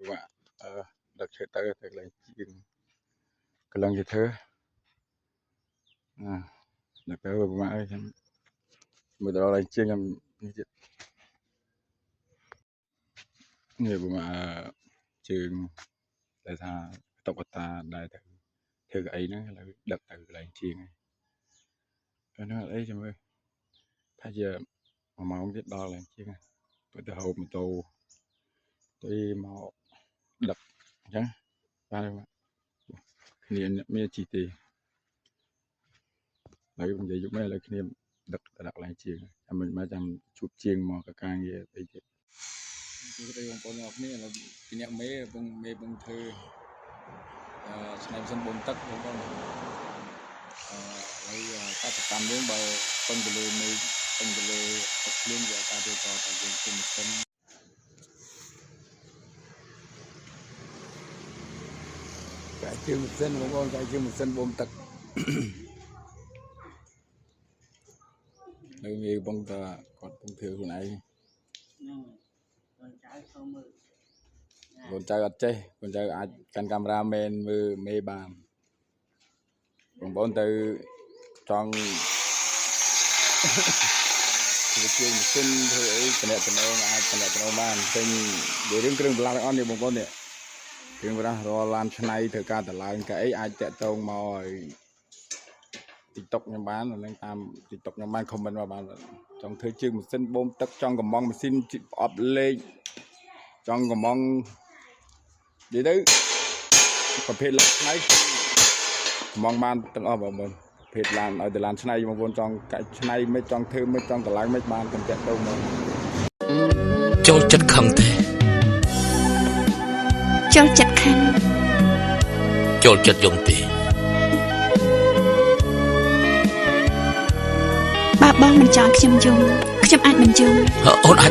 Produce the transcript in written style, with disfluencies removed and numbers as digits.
ពិបាកអឺដឹកឈើទៅទៅកន្លែងជាងកន្លងគេធ្វើណាដឹកទៅពិបាកអើយខ្ញុំមើលទៅដល់កន្លែងជាងខ្ញុំនេះទៀតនេះពិបាកជើងដែលថាតុក្កតាដែលទៅធ្វើកៅអីហ្នឹងឥឡូវដឹកទៅកន្លែងជាងហើយហ្នឹងអត់អីចាំមើលថាជាមួយម៉ោងទៀតដល់កន្លែងជាងហើយទៅហូបម៉ូតូទៅមកដឹកអញ្ចឹងបាទគ្នាអ្នកមានជីទេហើយនិយាយយប់នេះឥឡូវគ្នាដឹកទៅដាក់កន្លែងជាងចាំមិនមកចាំជួបជាងមកកការងារអីទៀតសួស្តីបងប្អូនទាំងអស់គ្នាឥឡូវពីអ្នកមេកំពុងមេកំពុងធ្វើអឺឆ្នៃម៉ាស៊ីនបូមទឹកបងប្អូនអឺឥឡូវកសិកម្មយើងបើពឹងទៅលើមេពឹងទៅលើទឹកភ្លៀងវាអត់ទេតតែយើងធ្វើម៉ាស៊ីន កែជើងម៉ាស៊ីនបងប្អូនកែជើងម៉ាស៊ីនបូមទឹកនៅងាយកំពុងតែគាត់កំពុងធ្វើខ្លួនឯង ហ្នឹងកូនចៅចូលមើល កូនចៅអត់ចេះកូនចៅអាចកាន់កាមេរ៉ាមែនមើលមេបានបងប្អូនទៅចង់ធ្វើជាងម៉ាស៊ីនធ្វើអីតំណតំណងអាចតំណតំណងបានទិញនិយាយរឿងគ្រឿងបន្លាស់ទាំងអស់នេះបងប្អូននេះគ្រឿងបន្លាស់រាល់ឡានឆ្នៃធ្វើការតម្លើងកៅអីអាចតាក់ទងមកឲ្យ TikTok ខ្ញុំបានអានឹងតាម TikTok ខ្ញុំបាន comment មកបានចង់ធ្វើជើងម៉ាស៊ីនបូមទឹកចង់កំងម៉ាស៊ីនប្រអប់លេខចង់កំងនិយាយទៅប្រភេទឡានឆ្នៃកំងបានទាំងអស់បងប្អូនប្រភេទឡានឲ្យតែឡានឆ្នៃបងប្អូនចង់កាច់ឆ្នៃមិនចង់ធ្វើមិនចង់តម្លើងមិនបានកំតាក់ទៅមក ចូលចិត្តខឹងទេ ចូលចិត្តខឹង ចូលចិត្តយំទេ បើបងមិនចង់ខ្ញុំយំខ្ញុំអាចមិនយំ អូនអាច